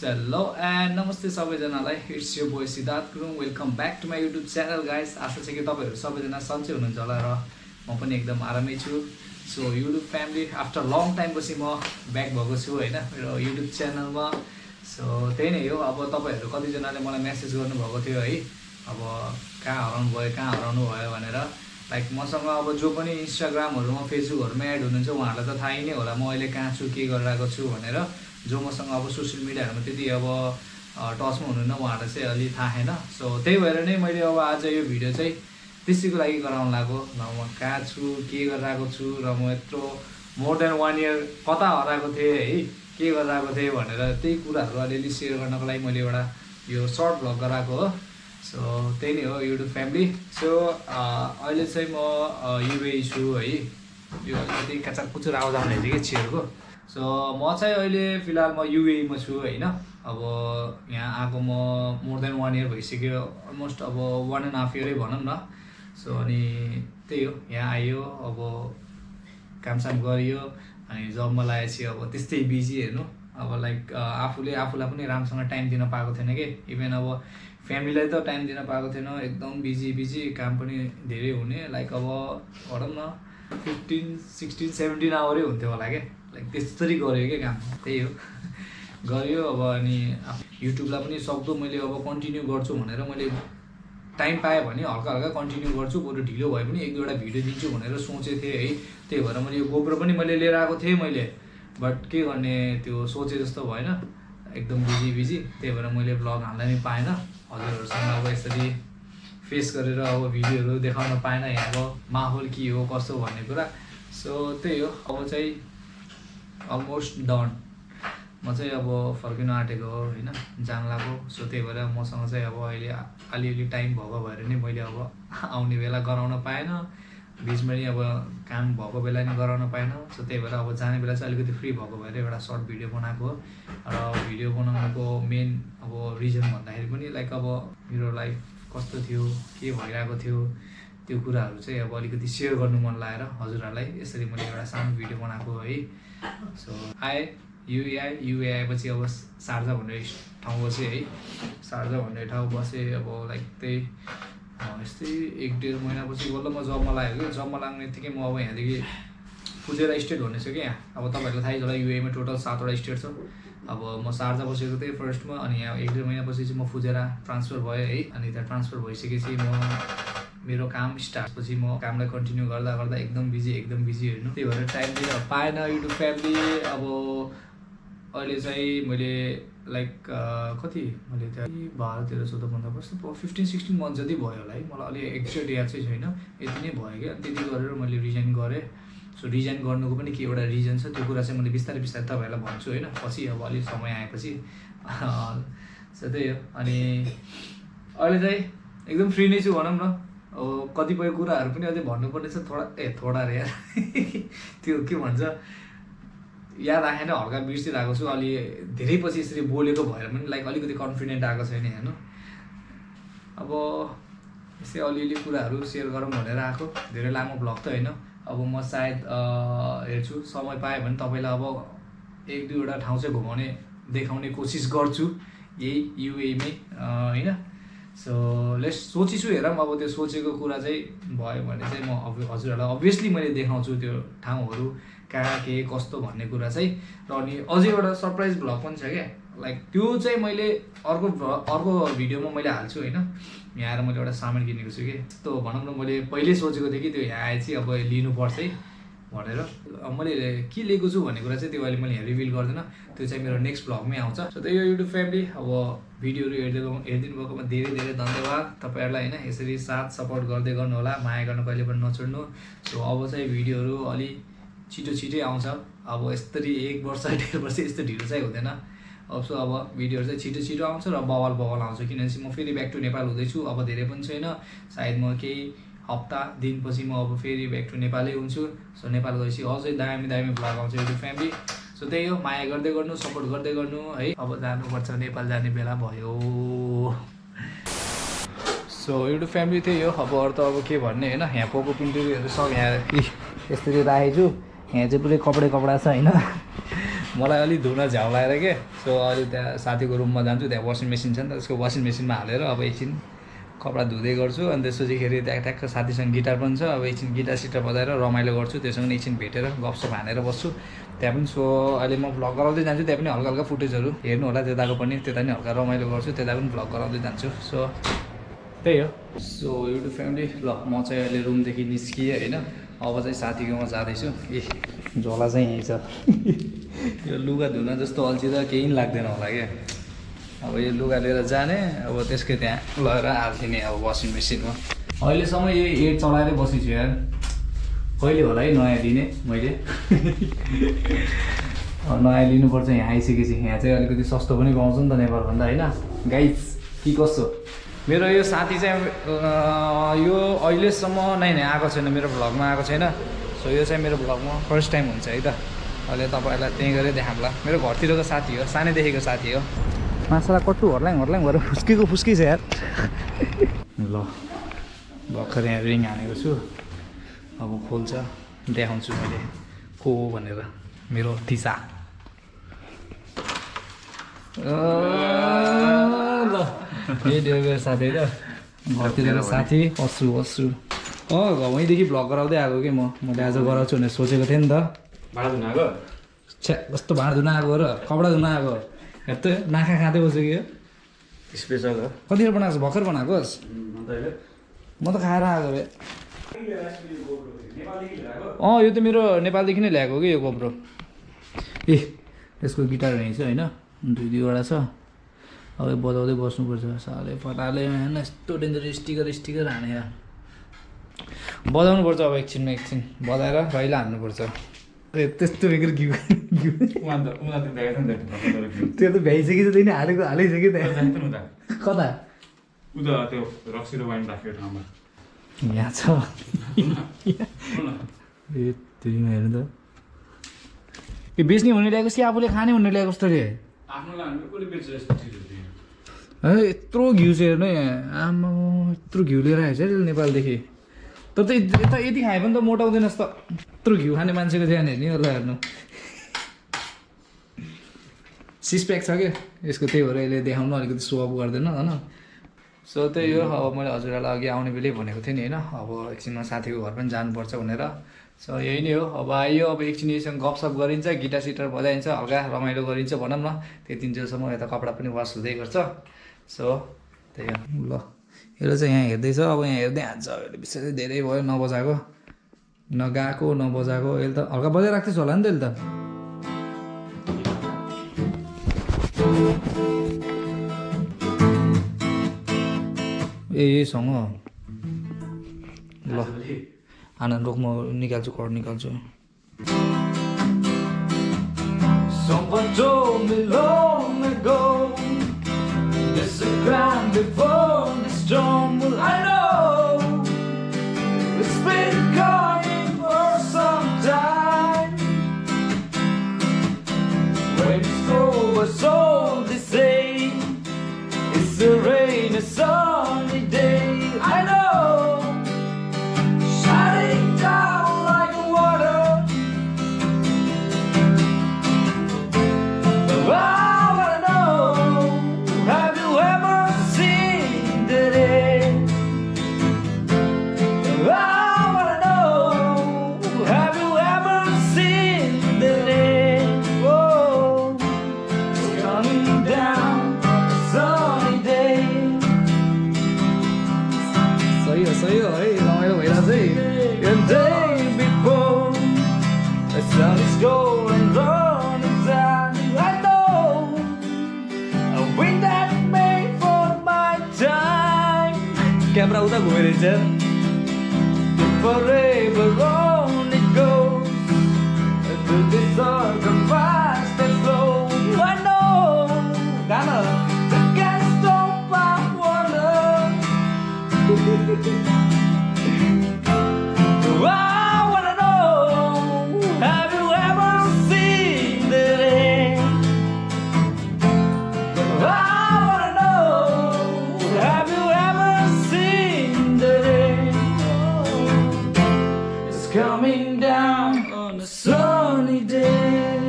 Hello and नमस्ते सबैजनालाई it's your boy Siddharth Gurung welcome back to my YouTube channel guys आशा छ कि तपाईँहरू सबैजना सन्चै हुनुहुन्छ होला र म पनि एकदम आरामै छु so YouTube family after long time पछि म ब्याक भएको छु होइन मेरो युट्युब च्यानलमा सो त्यही नै हो अब तपाईँहरू कतिजनाले मलाई मेसेज गर्नुभएको थियो है अब कहाँ हराउनु भयो भनेर लाइक मसँग अब जो पनि इन्स्टाग्रामहरुमा फेसबुकहरुमा एड हुनुहुन्छ उहाँहरूलाई त थाहै नै होला म अहिले कहाँ छु के गरिरहेको छु भनेर जो मसँग अब सोसियल मिडियाहरुमा त्यति अब टचमा हुनुहुन्न उहाँहरूलाई चाहिँ अलि थाहा छैन सो त्यही भएर नै मैले अब आज यो भिडियो चाहिँ त्यसैको लागि गराउन लाग्यो न म कहाँ छु के गरिरहेको छु र म यत्रो मोर देन 1 इयर कता हराएको थिएँ है के गरिरहेको थिएँ भनेर त्यही कुराहरु अलिअलि सेयर गर्नको लागि मैले एउटा यो सर्ट भ्लग गराएको हो सो त्यही नै हो युट्युब फ्यामिली सो अहिले चाहिँ म युए छु है यो अलिकति काचा कुचुर आवाज आउने छ कि चेयरको सो म चाहिँ अहिले फिलहाल म युए मा छु हैन अब यहाँ आएको म मोर देन 1 इयर भइसक्यो अलमोस्ट अब 1.5 इयरै भनौँ न सो अनि त्यही हो यहाँ आयो अब कामसाम गरियो अनि जबमा लागेपछि अब त्यस्तै बिजी हेर्नु अब लाइक आफूलाई पनि राम्रोसँग टाइम दिन पाएको थिएन के इभन अब फ्यामिलीलाई त टाइम दिन पाएको थिएन एकदम बिजी काम पनि धेरै हुने लाइक अब भनौँ न 15, 16, 17 आवरै हुन्थ्यो होला के लाइक त्यसरी गऱ्यो के काम त्यही हो गऱ्यो अब अनि युट्युबलाई पनि सक्दो मैले अब कन्टिन्यू गर्छु भनेर मैले टाइम पाएँ भने हल्का कन्टिन्यू गर्छु बरु ढिलो भए पनि 1-2 वटा भिडियो दिन्छु भनेर सोचेको थिएँ है त्यही भएर मैले यो गोप्रो पनि मैले लिएर आएको थिएँ मैले बट के गर्ने त्यो सोचे जस्तो भएन एकदम बिजी त्यही भएर मैले भ्लग हाल्न नि पाएन हजुरहरुसँग अब यसरी फेस गरेर अब भिडियोहरु देखाउन पाएन यहाँको माहौल के हो कस्तो भन्ने कुरा सो त्यही हो अब चाहिँ अलमोस्ट डन म चाहिँ अब फर्किन आँटेको हो हैन जान लाग्यो सो त्यही भएर मसँग चाहिँ अब अहिले अलिअलि टाइम भएको भएर नि मैले अब आउने बेला गराउन पाएन बीचमा नि अब काम भएको बेला नि गराउन पाएन सो त्यही भएर अब जाने बेला चाहिँ अलिकति फ्री भएको भएर एउटा सर्ट भिडियो बनाएको र भिडियो बनाउनुको मेन अब रिजन भन्दाखेरि पनि लाइक अब मेरो लाइफ कस्तो थियो के भइरहेको थियो त्यो कुराहरु चाहिँ अब अलिकति शेयर गर्नु मन लागेर हजुरहरुलाई यसरी मैले एउटा सानो भिडियो बनाएको है सो युए पछि अब सार्जा भन्ने ठाउँ बसे है सार्जा भन्ने ठाउँ बसे अब लाइक त्यही यस्तै 1-1.5 महिनापछि बल्ल म जबमा लाग्यो कि जबमा लाग्नेबित्तिकै म अब यहाँदेखि फुजेरा स्टेट भन्ने छ कि यहाँ अब तपाईहरुलाई थाहै छ होला युएमा टोटल 7 वटा स्टेट छ अब म सार्जा बसेको थिएँ फर्स्टमा अनि यहाँ 1-1.5 महिनापछि चाहिँ म फुजेरा ट्रान्सफर भएँ है अनि त्यहाँ ट्रान्सफर भइसकेपछि म मेरो काम स्टार्ट पछि म कामलाई कन्टिन्यू गर्दा एकदम बिजी हेर्नु त्यही भएर टाइम दिन पाएन युट्युब फ्यामिली अब अहिले चाहिँ मैले लाइक कति मैले त्यहाँ 12-13-14 भन्दा बस्नु 15-16 मन्थ जति भयो होला है मलाई अलि एक्ज्याक्ट याद चाहिँ छैन यति नै भयो क्या त्यति गरेर मैले रिजाइन गरेँ सो रिजाइन गर्नुको पनि के एउटा रिजन छ त्यो कुरा चाहिँ मैले बिस्तारै तपाईहरुलाई भन्छु हैन पछि अब अलि समय आएपछि सो त्यही हो अनि अहिले चाहिँ एकदम फ्री नै छु भनौँ न अब कतिपय कुराहरु पनि अझै भन्नुपर्ने छ थोडा रे यार त्यो के भन्छ याद आएन हल्का बिर्सिरहेको छु अलि धेरै पछि यसरी बोलेको भएर पनि लाइक अलिकति कन्फिडेन्ट आएको छैन हेर्नु अब यसै अलिअलि कुराहरु शेयर गरौँ भनेर आएको धेरै लामो भ्लग त हैन अब म सायद हेर्छु समय पाए भने तपाईलाई अब 1-2 वटा ठाउँ चाहिँ घुमाउने देखाउने कोसिस गर्छु यही युए मै हैन सो लेट्स सोचिछु हेरौँ अब त्यो सोचेको कुरा चाहिँ भयो भने चाहिँ म हजुरहरुलाई अभियसली मैले देखाउँछु त्यो ठाउँहरु कहाँ के कस्तो भन्ने कुरा चाहिँ र अनि अझै एउटा सरप्राइज भ्लग पनि छ क्या लाइक त्यो चाहिँ मैले अर्को भिडियोमा मैले हाल्छु हैन यहाँ आएर मैले एउटा सामान किनेको छु कि त्यो भनौँ न मैले पहिले सोचेको थिएँ कि त्यो यहाँ आएपछि अब लिनुपर्छ है भनेर मैले के लिएको छु भन्ने कुरा चाहिँ त्यो अहिले मैले यहाँ रिभिल गर्दैन त्यो चाहिँ मेरो नेक्स्ट भ्लगमै आउँछ सो त्यही हो युट्युब फ्यामिली अब भिडियोहरु हेरिदिनु भएकोमा धेरै धन्यवाद तपाईहरुलाई हैन यसरी साथ सपोर्ट गर्दै गर्नु होला माया गर्न कहिले पनि नछोड्नु सो अब चाहिँ भिडियोहरु अलि छिटै आउँछ अब यस्तरी 1 वर्ष 1.5 वर्ष यस्तो ढिलो चाहिँ हुँदैन अब सो अब भिडियोहरु चाहिँ छिटो आउँछ र बवाल आउँछ किनभने म फेरि ब्याक टु नेपाल हुँदैछु अब धेरै पनि छैन सायद म केही हप्ता दिनपछि म अब फेरि ब्याक टु नेपालै हुन्छु सो नेपाल गएपछि अझै दामी भ्लग आउँछ युट्युब फ्यामिली सो त्यही हो माया गर्दै गर्नु सपोर्ट गर्दै गर्नु है अब जानुपर्छ नेपाल जाने बेला भयो सो युट्युब फ्यामिली त्यही हो अब अरु त अब के भन्ने हैन यहाँ पोको पिन्टुहरु सब यहाँ यसरी राखेछु यहाँ चाहिँ पुरै कपडा छ हैन मलाई अलिक धुन झ्याउ लागेर के सो अहिले त्यहाँ साथीको रुममा जान्छु त्यहाँ वासिङ मेसिन छ नि त त्यसको वासिङ मेसिनमा हालेर अब एकछिन कपडा धुँदै गर्छु अनि त्यसपछि खेरि त्यहाँ ट्याक्क साथीसँग गिटार पनि छ अब एकछिन गिटार सिटार बजाएर रमाइलो गर्छु त्योसँग एकछिन भेटेर गफसफ हानेर बस्छु त्यहाँ पनि सो अहिले म भ्लग गराउँदै जान्छु त्यहाँ पनि हल्का हल्का फुटेजहरू हेर्नु होला त्यताको पनि त्यता पनि हल्का रमाइलो गर्छु त्यता पनि भ्लग गराउँदै जान्छु सो त्यही हो सो युट्युब फ्यामिली ल म चाहिँ अहिले रुमदेखि निस्किएँ होइन अब चाहिँ साथीकोमा जाँदैछु ए झोला चाहिँ यहीँ छ यो लुगा धुन जस्तो अल्छी त केही पनि लाग्दैन होला क्या अब यो लुगा लिएर जाने अब त्यसकै त्यहाँ लगेर हालिदिने अब वासिङ मेसिनमा अहिलेसम्म यही 8 चलाएरै बसेछु यार कहिले होला है नयाँ लिने मैले नयाँ लिनुपर्छ यहाँ आइसकेपछि यहाँ चाहिँ अलिकति सस्तो पनि पाउँछ नि त नेपालभन्दा होइन गाइज कि कस्तो मेरो यो साथी चाहिँ यो अहिलेसम्म नै आएको छैन मेरो भ्लगमा आएको छैन सो यो चाहिँ मेरो भ्लगमा फर्स्ट टाइम हुन्छ है त अहिले तपाईँहरूलाई त्यहीँ गरेर देखाउँला मेरो घरतिरको साथी हो सानैदेखिको साथी हो माछालाई कट्टु हर्लाङ भएर फुस्केको फुस्की छ यार ल भर्खर यहाँ रिङ हानेको छु अब खोल्छ देखाउँछु मैले को हो भनेर मेरो दिशा ल यही डेको साथी त घरतिरको साथी अस्रु वहीँदेखि भ्लग गराउँदै आएको कि मैले आज गराउँछु भनेर सोचेको थिएँ नि त भाँडा धुन आएको छ्या कस्तो भाँडा धुन आएको र कपडा धुन आएको हेर्दै नाखा खाँदै बस्यो कि स्पेसल हो कतिखेर बनाएको छ भर्खर बनाएकोस् म त खाएर आएको रे यो त मेरो नेपालदेखि नै ल्याएको कि यो गोप्रो ए यसको गिटार रहेछ होइन दुईवटा छ अब बजाउँदै बस्नुपर्छ साले फटाले होइन यस्तो डेन्जर स्टिकर हाने बजाउनुपर्छ अब एकछिन बजाएर रहिला हान्नुपर्छ त्यस्तो बेगर घिउ त्यो त भ्याइसकेको छ हालिसक्यो त्यहाँ कता यहाँ छ ए त्योमा हेर्नु त यो बेच्ने हुने ल्याएको कि आफूले खाने हुने ल्याएको जस्तो रे यत्रो घिउ चाहिँ हेर्नु आमा यत्रो घिउ लिएर आएछ है नेपालदेखि तर त यता यति खायो भने त मोटाउँदैनस् त यत्रो घिउ खाने मान्छेको ज्यान हेर्ने होला हेर्नु सिक्सप्याक छ क्या यसको त्यही भएर यसले देखाउनु अलिकति सो अप गर्दैन होइन सो त्यही हो अब मैले हजुरहरूलाई अघि आउने बेलै भनेको थिएँ नि होइन अब एकछिनमा साथीको घर पनि जानुपर्छ भनेर सो यही नै हो अब आइयो अब एकछिन यसँग गफसप गरिन्छ गिटार सिटार बजाइन्छ हल्का रमाइलो गरिन्छ भनौँ न त्यतिन्जेलसम्म यता कपडा पनि वास हुँदै गर्छ सो त्यही हो ल यसले चाहिँ यहाँ हेर्दैछ अब यहाँ हेर्दै हान्छ अहिले विशेष धेरै भयो नबजाएको नगाएको नबजाएको यसले त हल्का बजाइराख्दैछ होला नि त यसले त यहीसँग ल आनन्द रोक म निकाल्छु कर्ड निकाल्छु Someone told me long ago there's a ground before the storm. Well, I know it's been coming for some time. When it's over, so they say it's a rainy, sunny day. I know, shining down like water. I wanna know, have you ever seen the day? I wanna know, have you ever seen the day? Oh, it's coming down on a sunny day. सही हो है रमाइलो भइरहेको चाहिँ the day before the sun is going running down. I know a wind that made for my time. Camera उता घुमेर forever on it goes to this other fast and slow. I know गाना the can't stop my wonder. I wanna know, have you ever seen the day? I wanna know, have you ever seen the day? It's coming down on a sunny day.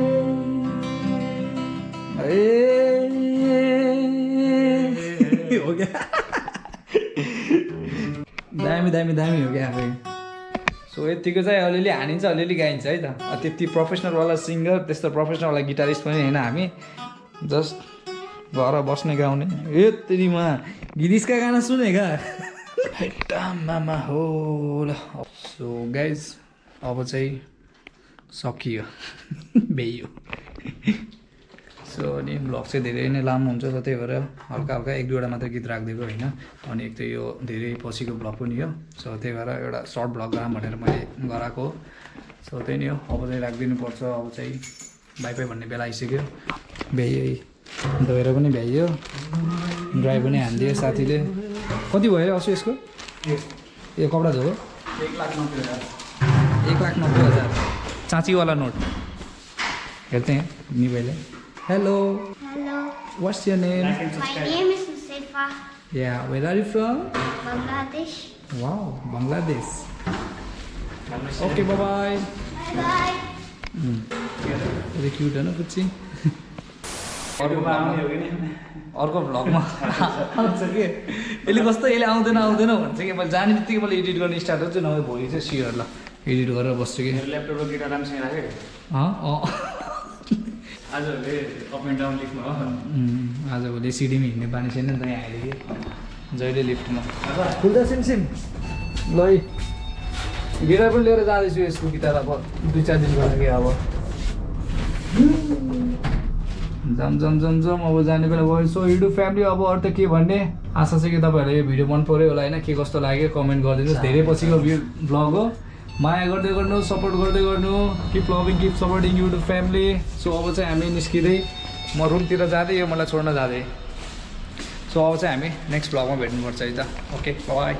दामी दामी दामी हो क्या आफै so यतिको चाहिँ अलिअलि हानिन्छ अलिअलि गाइन्छ है त त्यति प्रोफेसनलवाला सिङ्गर त्यस्तो प्रोफेसनलवाला गिटारिस्ट पनि होइन हामी जस्ट घर बस्ने गाउने ए तेरिमा गिरिसका गाना सुनेका मामा हो ल सो गाइज अब चाहिँ सकियो भ्याइयो सो अनि भ्लग चाहिँ धेरै नै लामो हुन्छ र त्यही भएर हल्का हल्का एक दुईवटा मात्रै गीत राखिदिएको होइन अनि एक त यो धेरै पछिको भ्लग पनि हो सो त्यही भएर एउटा सर्ट भ्लग गराउँ भनेर मैले गराएको हो सो त्यही नै हो अब चाहिँ राखिदिनुपर्छ अब चाहिँ बाई बाई भन्ने बेला आइसक्यो भ्याइयो धोएर पनि भ्याइयो ड्राई पनि हानिदियो साथीले कति भयो असो यसको यो कपडा धोको 1,90,000 चाँचीवाला नोट हेर्ते हैं नी पहले hello Hello, what's your name my name is Mustafa, या where are you from Bangladesh. Wow Bangladesh okay bye bye Bye. अरे क्यूट है ना बच्ची अर्को भ्लगमा आउँछ कि यसले कस्तो यसले आउँदैन आउँदैन भन्छ कि मैले जाने बित्तिकै मैले एडिट गर्ने स्टार्ट गर्छु नभए भोलि चाहिँ सियर ल एडिट गरेर बस्छु कि ल्यापटपको गिटार राम्रोसँग राखेँ आजहरूले अप एन्ड डाउन लिफ्टमा हो आजभोलि सिडीमा हिँड्ने बानी छैन नि त यहाँ अहिले कि जहिले लिफ्टमा खुल्दा सिमसिम ल है गिटार पनि लिएर जाँदैछु यसको गिटार अब 2-4 दिनको लागि अब जम जम जम जम अब जाने बेला भयो सो युट्युब फ्यामिली अब अरू त के भन्ने आशा छ कि तपाईँहरूलाई यो भिडियो मन पऱ्यो होला होइन के कस्तो लाग्यो कमेन्ट गरिदिनुहोस् धेरै पछिको भ्लग हो माया गर्दै गर्नु सपोर्ट गर्दै गर्नु keep loving keep supporting YouTube family so अब चाहिँ हामी निस्किँदै म रुमतिर जाँदै यो मलाई छोड्न जाँदै सो अब चाहिँ हामी नेक्स्ट भ्लगमा भेट्नुपर्छ है त ओके बाई